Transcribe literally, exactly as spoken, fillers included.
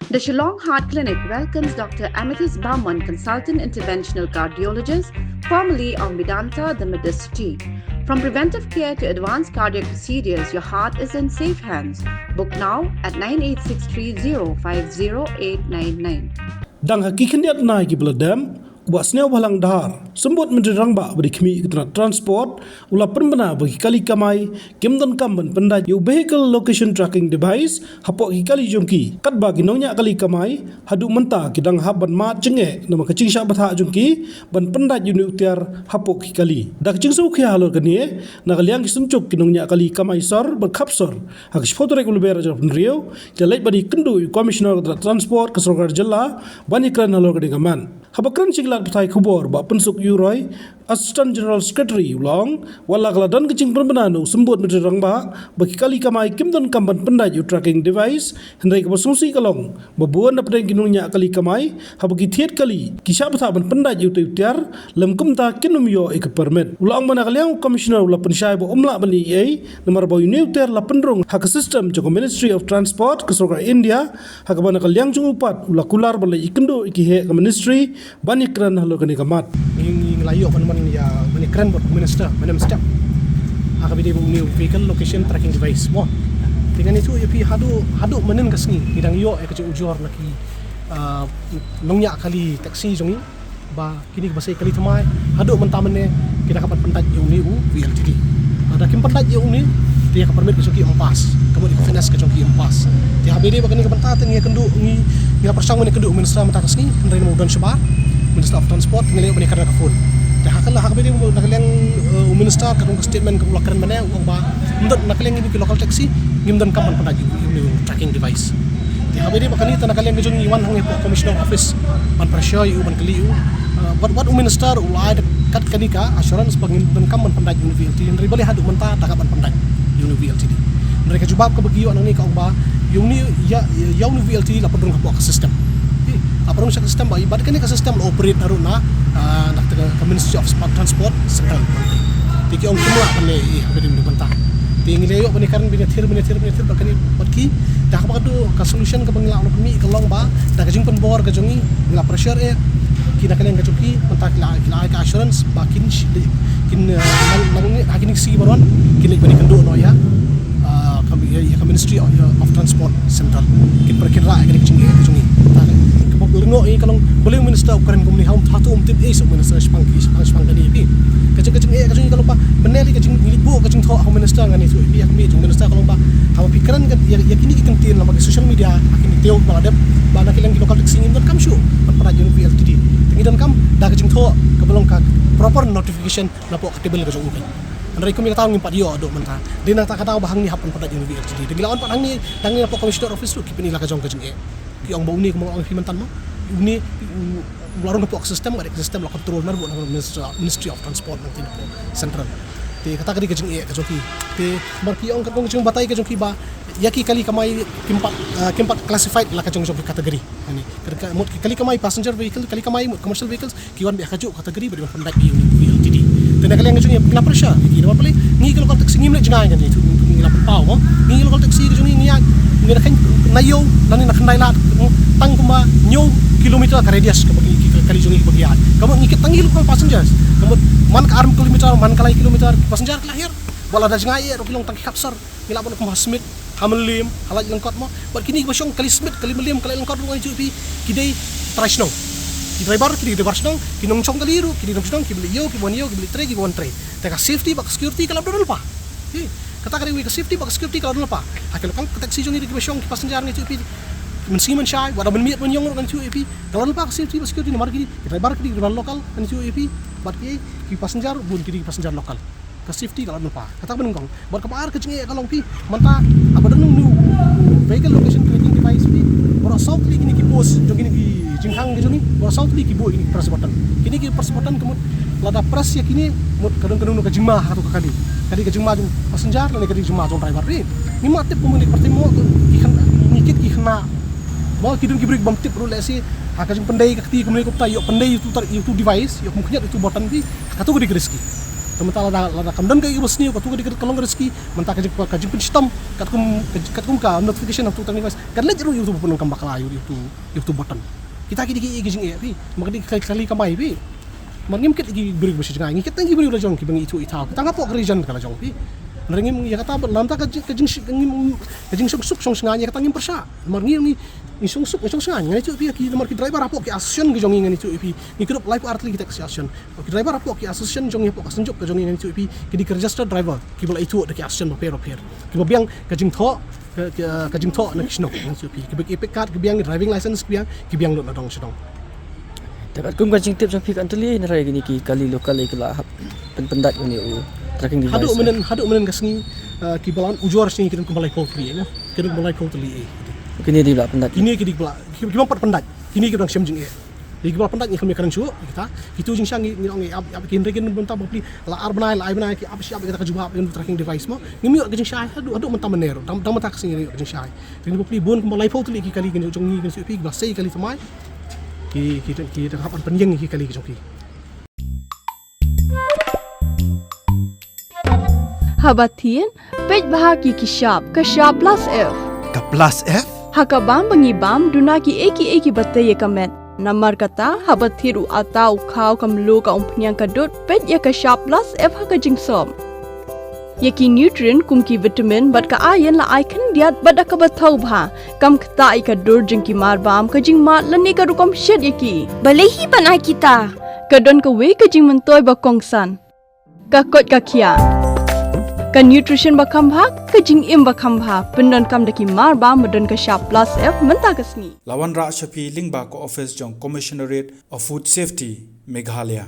The Shillong Heart Clinic welcomes Doctor Amethyst Barman, Consultant Interventional Cardiologist, formerly of Medanta, the Medicity. From preventive care to advanced cardiac procedures, your heart is in safe hands. Book now at nine eight six three zero five zero eight nine nine. Dang ha ki khyndiat nai ki ba la dem, u Bah Sniawbhalang Dhar, Symbud Myntri Rangbah ba dei khmih ka tnat Transport, u la pynbna ba ki kali kamai kim donkam ban pyndait ïa u Vehicle Location Tracking Device hapoh ki kali jong ki, katba ki nongñiah kali kamai haduh mynta ki dang hap ban mad jingeh namar ka jingshah bthah jong ki ban pyndait ïa une u tiar hapoh ki kali. Da ka jingsngewkhia halor kane, na ka liang ki synjuk ki nongñiah kali kamai sor bad khap sor, ha ka shiphew tarik u Lber ar hajar arphew hynriew, ki la leit ban ïakynduh ïa u Commissioner ka tnat Transport ka sorkar jylla ban ïakren halor kane ka mat. Haba kren sha ki lad pathai khubor, Bah Pynsuk Ïewroi, Assistant General Secretary, u la ong, wat la ka la don ka jingpynbna na u Symbud Myntri Rangbah ba ki kali kamai kim donkam ban pyndait ïa u tracking device, hynrei kaba sngewsih ka long ba bun na pdeng ki nongñiah kali kamai, haba ki thied kali, ki shah bthah ban pyndait ïa utei u tiar, lym kumta kin ym ïoh ïa ka permit. U la ong ba na ka liang u Commissioner u la pynshai ba um lah ban ïoh ei ei, namar ba une u tiar la pynrung ha ka system jong ka Ministry of Transport ka sorkar India, ha kaba na ka liang jong u pat u la kular ban leit ïakynduh ïa ki heh ka Ministry ban ïakren halor kane ka mat. Ngi, ngi la ïoh ban, ban ïa, ban ïakren bad u Minister mynne mynstep ha kaba ïadei bad une u Vehicle Location Tracking Device mo. Te ngan ïathuh ïa phi, haduh, haduh mynnin ka sngi ngi dang ïoh ïa ka jingujor na ki, ah, nongñiah kali taxi jong ngi ba kine kiba sei kali thymmai, haduh mynta mynne ki dang hap ban pyndait ïa une u V L T D. Lada kim pyndait ïa une, te ïa ka permit ka jong ki ym pass, ka mut ïa ka fitness ka jong ki ym pass. Te haba ïadei bad kane ka bynta te ngi ïakynduh, ngi, ngi la pyrshang ban ïakynduh u Minister mynta ka sngi, hynrei namar u don shabar, Minister of Transport, ngi la ïoh ban ïakren ha ka phone. Te ha ka la, ha kaba ïadei na ka liang, eh, u Minister, ka don ka statement kaba u la kren mynne, u ong ba ym don, na ka liang kine ki local taxi ngim donkam ban pyndait ïa une u tracking device. Te haba ïadei bad kane, te na ka liang ka jong ngi wan hangne hapoh Commissioner Office ban pressure ïa u, ban kylli ïa u. Ah, wat, wat u Minister u la ai da kat kane ka assurance ba ngin donkam ban pyndait ïa une u V L T, hynrei balei haduh mynta da kaba ban pyndait ïa une u V L T D. Hynrei ka jubab kaba ki ïoh nangne ka ong ba ïa une, ïa, ïa une u V L T la pynrung hapoh ka system. Ïa, la pynrung sha ka system ba, bad kane ka system la operate naduh na, ah, na ka, ka Ministry of Transport Central. Te ki ong kim lah ban leh ei ei ha kane ka bynta. Te ngi la ïoh ban ïakren, ban ïathir, ban ïathir, ban ïathir bad kane bad ki. Te ha kaba ka dei ka solution kaba ngi lah ban pynmih ka long ba da ka jingpynbor ka jong ngi, ngi la pressure eh ki na ka liang ka jong ki, mynta ki la, ki la ai ka assurance ba kin shi-, kin, eh, nang, nangne ha kine ki sngi ba wan kin leit ban ïakynduh noh ïa, ah, ka, ïa, ïa ka Ministry of, of Transport Central. Kin pyrkhat ïa kane ka jingeh ka jong ngi. Te kaba lyngngoh ïa ngi ka long, balei u Minister u kren kumne, hato um tip ei sa u Minister shaphang ki, shaphang, shaphang kane ïa phi. Ka jing, ka jingeh ka jong ngi ka long ba mynne lei ka jing, ngi leit buh ka jingthoh ha u Minister, ngan ïathuh ïa phi ha khmih jong u Minister, ka long ba haba phi kren ïa, ïa kine ki kyntien lyngba ki social media ha kine ki taïew ba la dep, ba na ka liang ki local taxi ngim donkam shuh ban pyndait ïa une u V L T D. Te ngi donkam da ka jingthoh kaba long ka proper notification napoh ka table ka jong u. Hynrei kum ïa kata ngim pat ïoh haduh mynta. Dei na kata ka daw ba hangne hap ban pyndait ïa une u V L T D. Te ngi la wan pat hangne, tang hangne napoh Commissioner Office ruh ki pyni la ka jong ka jingeh. Ki ong ba une, kumba ong ïa phi mynta mo, une u, u la rung hapoh ka system, ka dei ka system la control naduh na Ministry, Ministry of Transport, nangta napoh Central. Te kata ka dei ka jingeh ka jong ki. Te namar ki ong, ka ong ka jingbatai ka jong ki ba ïa ki kali kamai kim pat, ah, kim pat classified la ka jong, jong ki category. Ani, ka, ka, mut ki kali kamai passenger vehicle, kali kamai mut commercial vehicles, ki wan beit ha kajuh ka category ba dei ban pyndait ïa une u V L T D. Te na ka liang ka jong ngi, ngi la pressure ïa ki namar balei, ngi ki local taxi ngim leit jngai ngan ïathuh, ngi la pynpaw mo. Ngi ki local taxi ka jong ngi, ngi ïaid, ngi na khein na ïew lane na khyndai lad, tang kumba hynñiew kilometer ka radius kaba ki, ki kali jong ngi kaba ki ïaid. Ka mut ngi kit tang ngi local passengers. Ka mut man ka ar kilometer, man ka lai kilometer, passenger ki la hiar. Ba lada jngai eh ruh ki long tang ki khap sor. Ngi lah ban kum ha Smit, ha Mylliem, ha Laitlangkot mo. Bad kine kiba shong kali Smit, kali Mylliem, kali Laitlangkot ruh ngan ïathuh ïa phi, ki dei trai shnong. Ki driver ki dei driver shnong, ki nongshong kali ruh ki dei nongshong, kiba leit ïew kiba wan ïew, kiba leit trei kiba wan trei. Te ka safety bad ka security ka la don lypa. Hi, kata ka dei ka safety bad ka security ka la don lypa. Ha ki local taxi jong ngi dei kiba shong ki passenger ngan ïathuh ïa phi. Mynsngi mynshai, wat la mynmiet mynïong ruh ngan ïathuh ïa phi. Ka la don lypa ka safety bad security namar ki dei ki driver ki dei ki driver local ngan ïathuh ïa phi. Bad ki, ki passenger bun ki dei ki passenger local. Ka safety ka la don lypa. Kata kaba nyngkong. Bad kaba ar ka jingeh ka long phi, mynta haba don une u vehicle location tracking device phi, baroh saw tylli kine ki post jong kine ki jingkhang ki jong ngi, baroh saw tylli ki buh ïa kine ki press button. Kine ki press button ka mut lada press ïa kine, mut ka don, ka don ka jingma ha kato ka kali. Ka dei ka jingma jong passenger lane ka dei ka jingma jong driver phi. Ngim lah tip kumne, ka pyrthei mo ki khynnah, ngi kit ki khynnah. Mo ki don ki briew bym tip ruh lehse ha ka jingpyndei ka kti kumne kumta, ïoh pyndei ïa utu tar, ïa utu device, ïoh kum khynñiat ïa utu button phi. Ha kato ka dei ka risk. Te mynta lada, lada kam don ka ïa u ba sniew, katu ka dei ka long ka risk. Mynta ka jing, ka jingpynshitom katkum, ka, katkum ka notification ha utu tracking device, ka leit ruh ïa utu ba pyndonkam bakla ïa utu, ïa utu button. Kita ki dei ki, ki jingeh phi. Namar ka dei ka kali kamai phi. Namar ngim kit ki briew ba shi jngai, ngi kit tang ki briew la jong kiba ngi ithuh ithaw. Kita nga pok ka region ka la jong phi. Namar ngim ïa kata ba namar ka jing, ka jing, ngim, ka jingsuk suk shong shngaiñ ïa kata ngim pyrshah. Namar ngi, ngi, ngi suk suk, ngi shong shngaiñ, ngan ithuh phi ïa ki, namar ki driver hapoh ki association ki jong ngi ngan ithuh ïa phi. Ngi kudduh laiphew ar tylli kita ki association. Ki driver hapoh ki association jong ngi, hapoh ka synjuk ka jong ngi ngan ithuh ïa phi. Ki dei ki registered driver kiba la ithuh da ki association bapher bapher. Kiba biang ka jingthoh, ka, ka, ka jingthoh na ki shnong ngan ithuh ïa phi. Kiba ki EPIC card ki biang, ki driving license ki biang, ki biang lut na dong sha dong. Te katkum ka jingtip jong phi, kan tylli na rai kine ki kali local ki la hap pyn, pyndait kine u tracking device. Haduh mynnin, haduh mynnin ka sngi, eh, kiba la ujor sha ngi ki don kumba laiphew tylli, eh, ki don kumba laiphew tylli, eh. Kine dei ba la pyndait. Kine ki dei ba la, ki, kiba pat pyndait. Kine ki dang shem jingeh. Dei kiba la pyndait ngi khlem ïakren shuh kita. Kitu jingshisha ngi, ngi ong ïa ap, ap ki hynrei kin bynta bapli la ar bnai, la ai bnai ki ap shi ap kita ka jubab ïa tracking device mo. Ngim ïoh ka jingshai haduh, haduh mynta mynne ruh. Dang, dang mynta ka sngi ngim ïoh ka jingshai. Te kine bapli bun kumba laiphew tylli ki kali ki jong ngi, ki jong phi, kiba sei kali thymmai. Ki, ki, ki dang hap ban pynïeng ki kali ki jong phi. Haba thied, peit bha ki, ki shap, ka shap plus F. Ka plus F? Ha ka bam ba ngi bam, duna kiei kiei kiba tei ïa ka met. Namar kata, haba thied u atta, u khaw, ka mluh, ka umphniang, ka dud, peit ïa ka shap plus F ha ka jingsop. Ïa ki nutrient kum ki vitamin bad ka iron la ai khyndiat bad da kaba thaw bha. Kam ktah ïa ka dur jong ki marbam, ka jingmad lane ka rukom shet ïa ki. Balei hi ban ai kita? Ka don kawei ka jingmyntoi ba kongsan. Ka koit ka khiah. Ka nutrition ba kham bha, ka jingim ba kham bha. Pyndonkam da ki marbam ba don ka shap plus F mynta ka sngi. La wanrah sha phi lyngba ka office jong Commissionerate of Food Safety, Meghalaya.